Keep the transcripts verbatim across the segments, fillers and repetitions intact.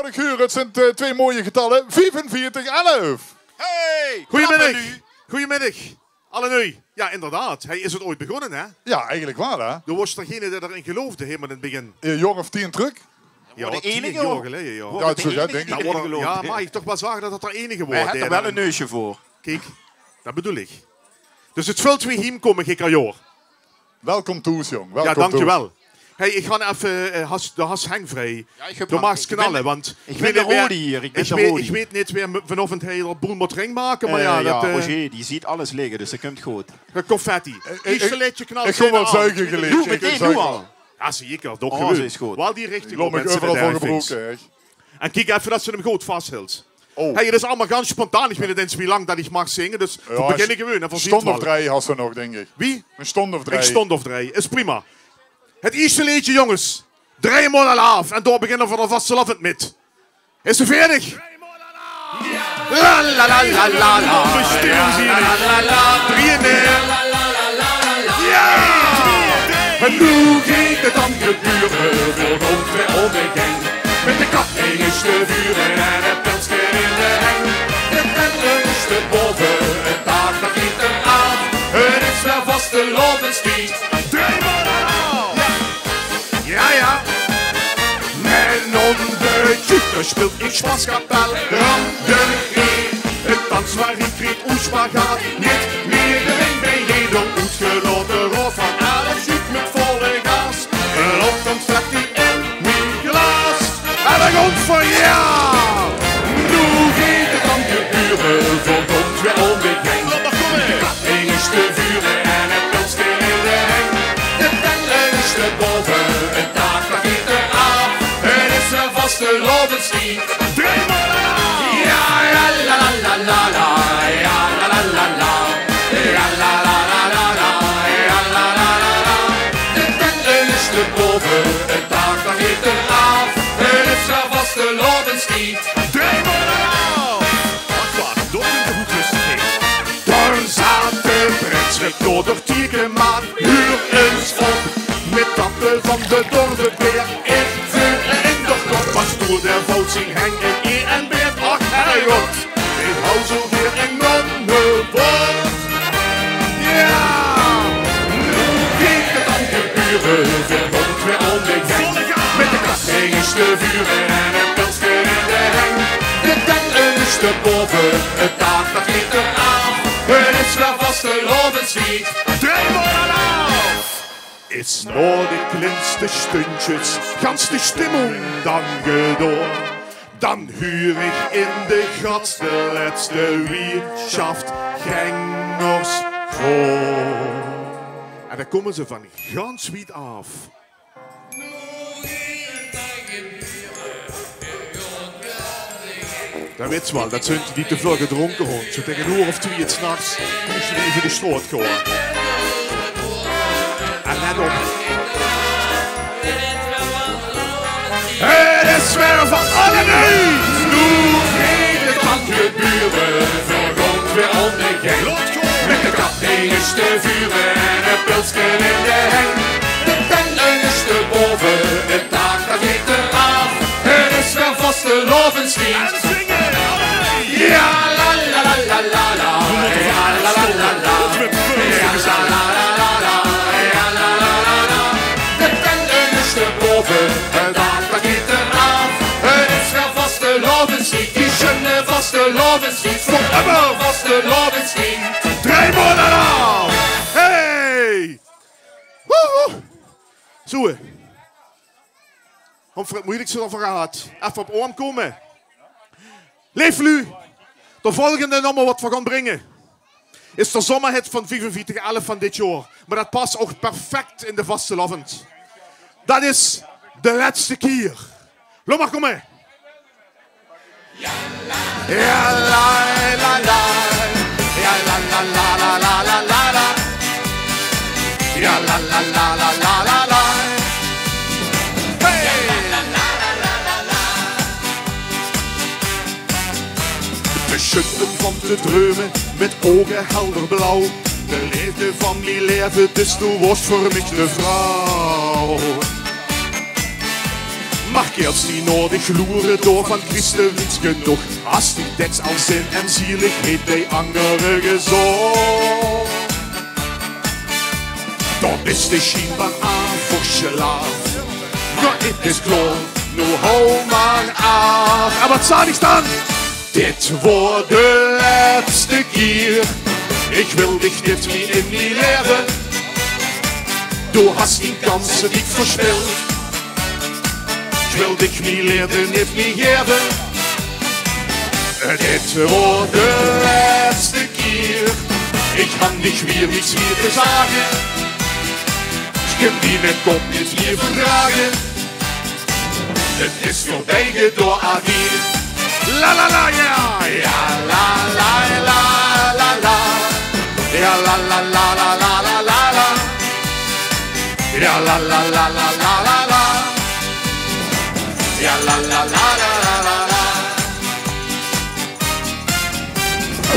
Wat ich huur, 't zint, eh, twee mooie getalle. Viefenveertig elf. Hey, goeiemiddig. Goeiemiddig. Allenui. Ja, inderdaad. Hey, is 't ooit begonne, hè? Ja, eigelik waal, hè? Doe waors degene dae d'rin geloofde, helemaol in 't begin. Eh, jaor of tien trök. Ja, de enige, jaor geleje, ja. Ja, 't is zoe, dink ich. Ja, maag ich toch waal zage det 't d'r enige waor. Hae haet d'r waal ein neusje veur. Kiek, det bedoel ich. Dus 't völt weer hiem kómme, gek jaor. Welkom thoes, jóng. Ja, dankjewel. Hey, ich gaon effe, eh, has, de has heng vrij. Doe maags knalle, want ich weit neet wae, ich weit neet wae vanaovend hie de boel mót ring make, mer ja, det, eh, Roger, dae zuut alles ligke, dus det kump good. Confetti. Ierste leedje knalt. Ich gaon waal zuige geleje. Doe meteen, doe al. Ja, zeker, toch. Waal die richting op, minse, euveral veur gebroeke, hè. En kiek effe det se 'm good vashilds. Oh. Hey, 't is allemaol gans spontaan. Ich weit neet ins wie lang det ich maag zinge, dus veer beginne gewoon en veer zeen 't waal. Ein stond of drei has se nog, dink ich. Wie? Ein stond of drei. Ein stond of drei. Is prima. 't Ierste leedje, jónges. Dreimaol alaaf. En dao beginne veer de vastelaovend mit. Is ze veerdig? La, la, la, la, la, la. Drieën neer. Ja! En noe geit 't dan gebeure, veer gaon weer ómmegein. Mit de kap eige te vure en 't pilske in de heng. De tent is te bove, 't daak det geit d'r aaf. 't Is weer vastelaovendstied. Dreimaol alaaf! Ja, ja. Mit ónde tjuuter sjpeel ich sjpaskapel. Randerie. 't Dansmarie kriet oet sjpagaat. Neet mieë d'r in bie jeder oetgelaote raod van alles. Sjuut mit volle gaas. Loopt confetti in mien glaas. En dao kump 'r, ja! Noe geit 't dan gebeure, veer gaon weer ómmegein. Laot mer kómme. De kap eige te vure en 't pilske in de heng. De tent is te bove, 't daak det geit d'r aaf. 't Is weer vastelaovendstied. Dreimaol alaaf! Ja, ja, la, la, la, la, la, ja, la, la, la, la, la, ja, la, la, la, la, la, ja, la, la, la, la, la. De tent is te bove, 't daak det geit d'r aaf. 't Is weer vastelaovendstied. Dreimaol alaaf! Wach, wach, dao kump de hoekrustigheid. Dao zaat de prins mit Loder Tiekemaan, huur ins op. Mit tappe van de Dorvebeer, ich veur in de kop. Pastoer dae vouwt zien heng in ein en beet: "Ach, herregod, ich haw zoe weer ein mannewoord." Ja! Noe geit 't dan gebeure, veer gaon weer ómmegein. Mit de kap eige te vure en 't pilske in de heng. De tent is te bove, 't daak det geit d'r aaf. 't Is weer vastelaovendstied. Dreimaol alaaf! Is nao de klinste sjtundjes gans de sjtimming dan gedaon. Dan huur ich in de gats de lètste wieërschaft Gengers veur. En dan kómme ze van gans wied aaf. Det wits se waal, det zunt die die te väöl gedrónke höbbe. Zoe taenge ein oer of twieë 's nachs kómme ze die euver de sjtraot gaon. En let op. 't Is weer van alle nee! Noe geit 't dan gebeure, veer gaon weer ómmegein. Mit de kap eige te vure en 't pilske in de heng. De tent is te bove, 't daak det geit d'r aaf. 't Is weer vastelaovendstied. En zinge, alle nee! Ja, la, la, la, la, la, la. Ja, la, la, la, la. Ja, la, la, la, la, la. Ja, la, la, la, la, la. De tent is te bove, 't daak det geit d'r aaf. 't Is weer vastelaovendstied, die sjunne vastelaovendstied, veur ummer vastelaovendstied. Dreimaol alaaf! Hey! Woehoe! Zoe. Höbbe veer 't meujelikste d'rvan gehad. Effe op aom kómme. Leef luuj, de volgende nómmer wat veer gaon bringe is de zómmerhit van viefenveertig elf van dit jaor. Mer det pas ouch perfek in de vastelaovend. Det is De Lètste Kier. Laot mer kómme. Ja, la, la, la. Ja, la, la, la. Ja, la, la, la, la, la. Hey! Te sjödde van te dreume, mit ouge helder blauw. De leefde van mie laeve, dus doe waors veur mich de vrouw. Mer kiels die nao de gloere door van Christen wiens genóg, as die dèks al zin en zieligheid bie angere gezoch. Dan bis de sjienbaar aan versjlaaf. Jao, 't is klaor, noe hou mer aaf. En wat zag ich dan? Dit woort de lètste kier. Ich wil dich nit mie in mie laeve. Doe has dien kanse diek verspild. Ich wil dich mie laeve nit mie gaeve. Dit woort de lètste kier. Ich han dich wier niks mie te zage. Ich kin diene kop nit mie verdrage. 't Is veurbie gedoa, adie. La la la, jao. Jao, la la la la la. Jao, la la la la la la la la. Jao, la la la la la la la. Jao, la la la la la la la.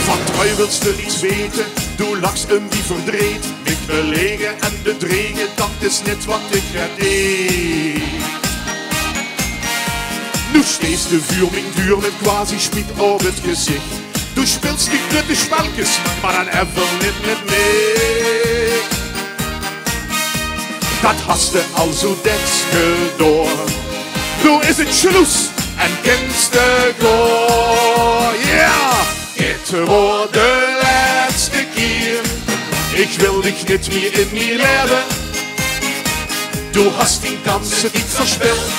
Van Trui wils te niks weite, doe lachs um die verdreet. Mich belaege en bedreige, dat is nit wat ich gaer dee. Noe steis te vuur mien deur mit quasi spiet op 't gezich. Doe spils die kutte spelkes, mer dan effe nit mit mich. Dat has te al zoe dèks gedoa. Noe is 't sjloes en kins te goa. Jao! Dit woort de lètste kier. Ich wil dich nit mie in mie laeve. Doe has dien kanse diek verspild.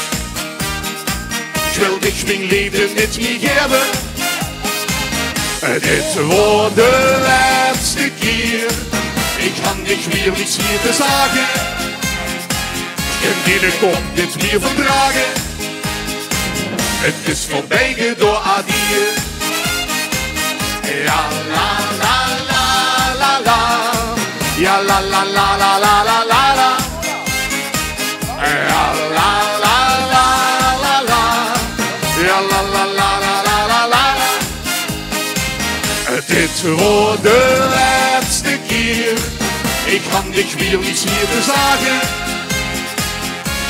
Ich wil dich mien leefde nit mie gaeve. 't Woort de lètste kier. Ich han dich wier niks mie te zage. Ich kin diene kop nit mie verdrage. 't Is veurbie gedoa, adie. Jao, la la la la la. Jao, la la la la la la la. Jao, la la la la la. Jao, la la la la la la la. 't Woort de lètste kier. Ich han dich wier niks mie te zage.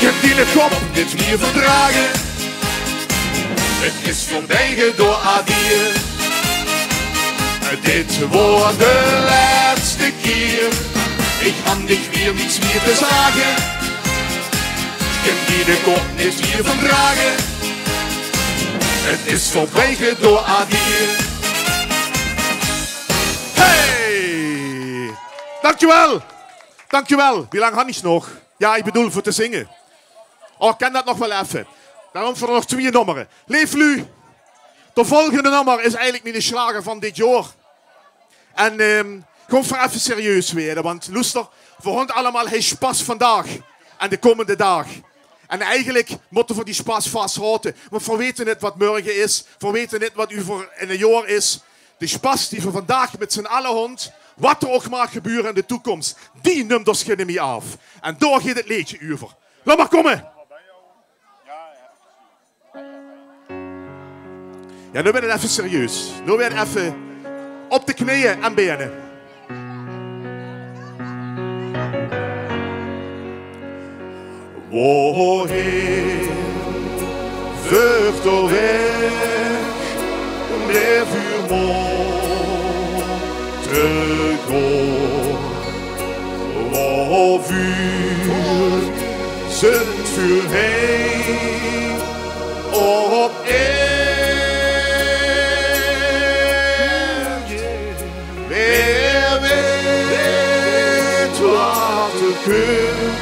Ich kin diene kop nit mie verdrage. 't Is veurbie gedoa, adie. 't Woort de lètste kier. Ich han dich wier niks mie te zage. Ich kin diene kop nit mie verdrage. 't Is veurbie gedoa, adie. Hey! Dankjewel. Dankjewel. Wie lang han ich nog? Jao, ich bedoel, veur te zinge. Oh, ich kin dat nog waal effe. Daorum veur nog twieë nommere. Leef luuj, de volgende nommer is eigelik miene sjlager van dit jaor. En, ehm, gewoon veur effe serieus waere, want loester, veur ós allemaol haet sjpas vandaag en de kómmende daag. En eigelik mótte v'r die sjpas vashaoje, want v'r weite nit wat mörge is, v'r weite nit wat euver ein jaor is. De sjpas die v'r vandaag mit z'n alle han, wat d'r ouch maag gebeure in de toekóms, die numt ós gein mie aaf. En dao geit 't leedje euver. Laot mer kómme! Jao, noe waert 't effe serieus. Noe waert 't effe op de kneeje en bene. Woehaer veurt d'r waeg, dae veur mich te gaon? Woehaer zint v'r hie op aerd? Wae weit wat d'r kump,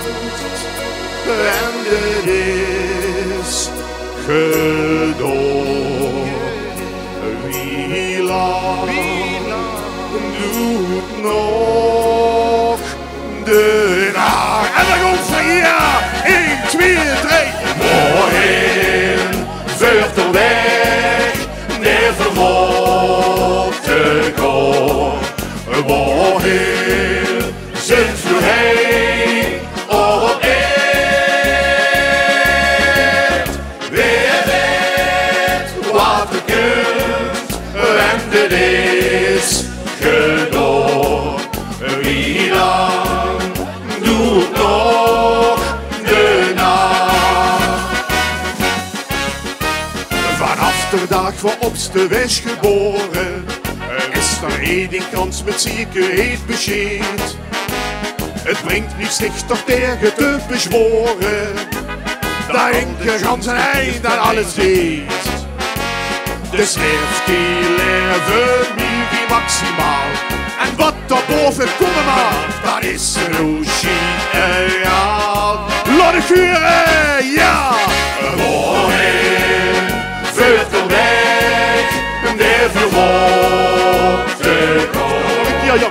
wen dit is gedaon? Wie lang doert nog de nacht? En dan kómme v'r hie. Ein, twieë, drei. Woehaer veurt d'r waeg, dae veur mich te gaon? Woehaer zint v'r hie op aerd? Wae weit wat d'r kump, wen dit is gedaon? Wie lang doert nog de nacht? Op ste wes gebore, is d'r ein dink gans mit zekerheid besjeed. 't Bringk niks dich d'r taenge te bezwore, dat inke gans en ein dat alles deed. Dus leef die leve mie wie maximaal. En wat d'r bove kómme maag, dat is noe sjiet egaal. Laot 't hure, jao! Woheer veurt d'r waeg, dae vuur mót gaon? Jao, jao.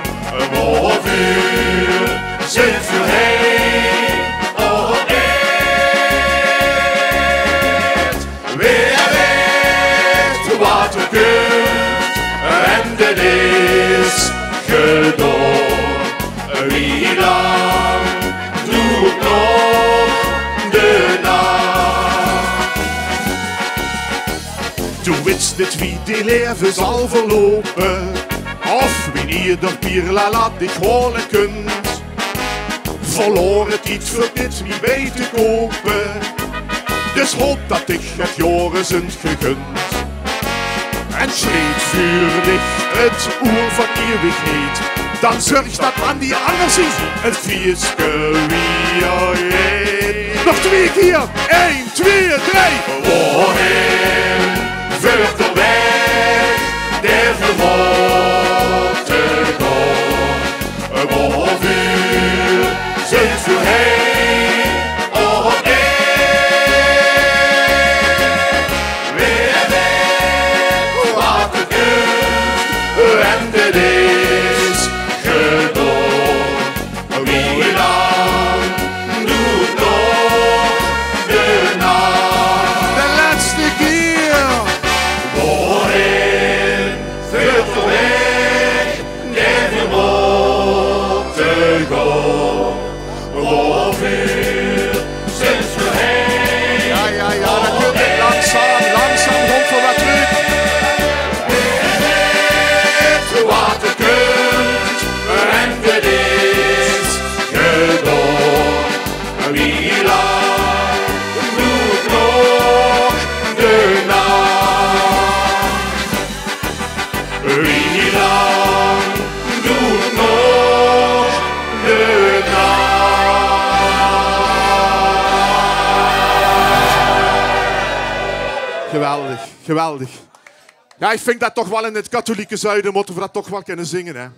Woheer zint vuur heen op aerd? Wae weit wat d'r kump, en dit is gedaon. Wie lang doert nog de nach? Doe wits neet wie dien leve zal verloupe, of wienie d'r Pierre Lala dich hole kunt. Verlaore tied veurt neet mie bie te koupe, dus haop dat dich 't jaore zunt gegund. En sjreet vuur dich 't oer van iewigheid, dan zörg dat aan die anger ziej 't fieske wiejer geit. Nog twieë kier. Ein, twieë, drei. Woheer veurt d'r waeg, dae vuur mót gaon? Woheer zint vuur heen op aerd? Wae weit wat d'r kump, en dit is gedaon. Wie lang doert nog de nach? De lètste kier. Woheer veurt d'r waeg, dae vuur mót gaon? Woheer zint vuur heen? Jao, jao, jao, dat kump. Langzaam, langzaam kump d'r get trök. Wae weit wat d'r kump, en dit is gedaon. Wie lang doert nog de nach? Wie lang doert nog de nach? Geweldig, geweldig. Jao, ich vinj dat toch waal in 't katholieke zuide mótte v'r dat toch waal kinne zinge, hè.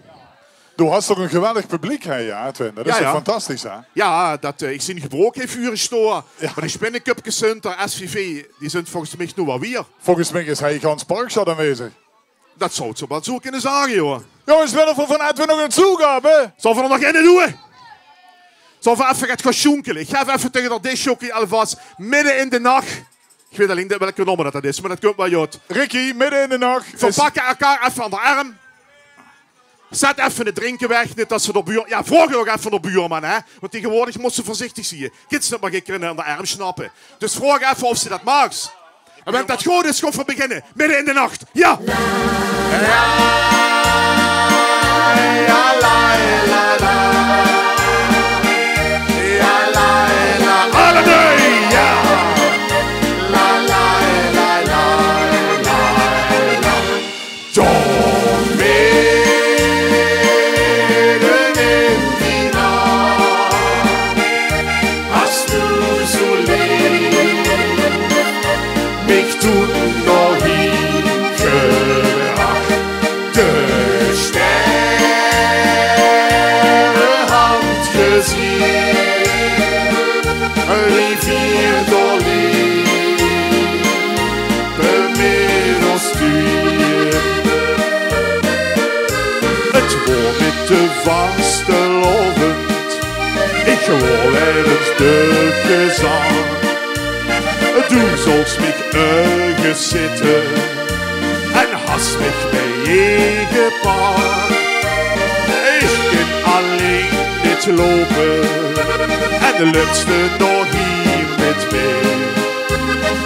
Doe has toch ein geweldig publiek, hè, jao, Edwin? Dat is toch fantastisch, hè? Jao, dat, eh, ich zeen Gebrook hie veur stoon. Jao. Mer die Spinnekupkes zunt d'r, S V V, die zunt volges mich noe waal wiejer. Volges mich is hie gans Parkstad aanwezig. Dat zouws se waal zoe kinne zage, jao. Jónges, wille v'r van Edwin nog ein zoeg höbbe? Zölle v'r d'r nog eine doon? Zölle v'r effe get gaon sjoenkele? Ich gaef effe taenge d'r discjockey alvas Midde in de Nach. Ich weit allein neet welke nómmer dat, dat is, mer dat kump waal good. Ricky, Midde in de Nach. V'r pakke elkaar effe aan d'r erm. Zèt effe 't drinke weg, neet dat se d'r buur-, jao, vraog 't ouch effe aan d'r buurman, hè. Want taengewoordig mós se veurzichtig zieë. Kins neet mer gein kinne aan d'r erm snappe. Dus vraog effe of se dat maags. En wen dat good is, gaon v'r beginne. Midde in de nach. Jao! Alle drie, jao! Dao midde in die nach, has doe zoe leef mich doe nog hie gebrach. De sjterre hant gezieë, wie veer dao lepe. Bie middelstuur. 't Woor witte vastelaovend, ich woor ergens de gezant. Doe zóls mich ergens zitte en has mich biejepaak. Ich kin allein neet loupe en löps te nog hie mit mich.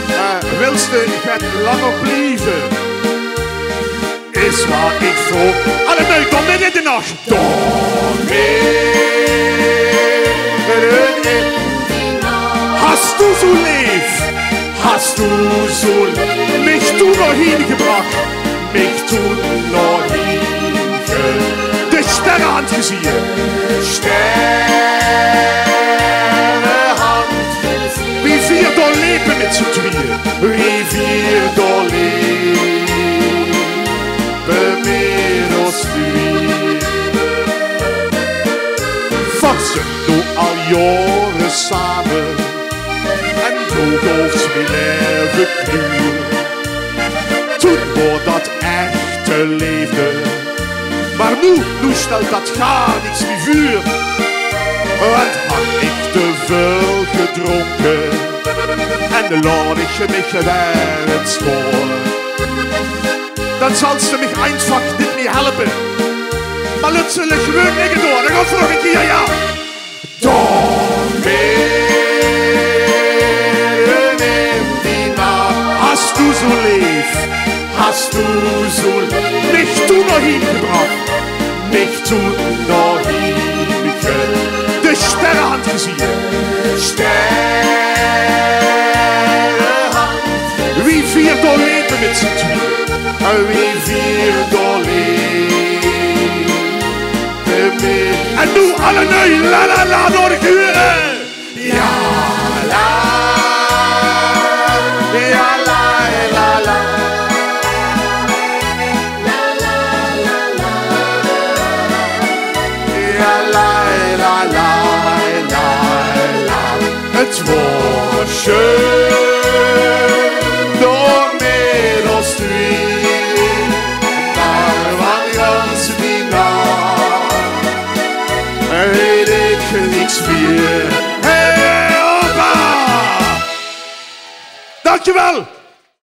Eh, wils te get langer blieve? Is wat ich vroog. Alle drie, dao midde in de nach. Dao midde in de nach. Has doe zoe leef, has doe zoe leef, mich doe nog hie Sterrehand. Wie veer dao lepe mit z'n twieë. Wie veer dao lepe mit ós twieë. Veer zeen noe al jaore same en doe gaofs mien laeve kleur. Toen waor dat echte leefde. Mer noe, noe stèlt dat gaar niks mie veur. Want han ich te väöl gedrónke en laot ich mich weer ins gaon, dan zals se mich einfach neet mie helpe. Mer laot se leever gewoon ligke dao. Dan gaon v'r nog ein kier, jao. Dao midde in die nach, has doe zoe leef, has doe zoe leef mich toen nao hie gebrach, mich toen nao hie ge-, de sterrehand gezieë. Sterrehand. Wie veer dao lepe mit z'n twieë. Wie veer dao lepe. En noe allenui, la la la, door de gure. Jao, la. Jao, la, la, la. Jao, la, la, la, la, la. 't Waor sjoen, dao mit ós twieë, mer van gans die nach weit ich niks mie. Hey, hoppa! Dankjewel!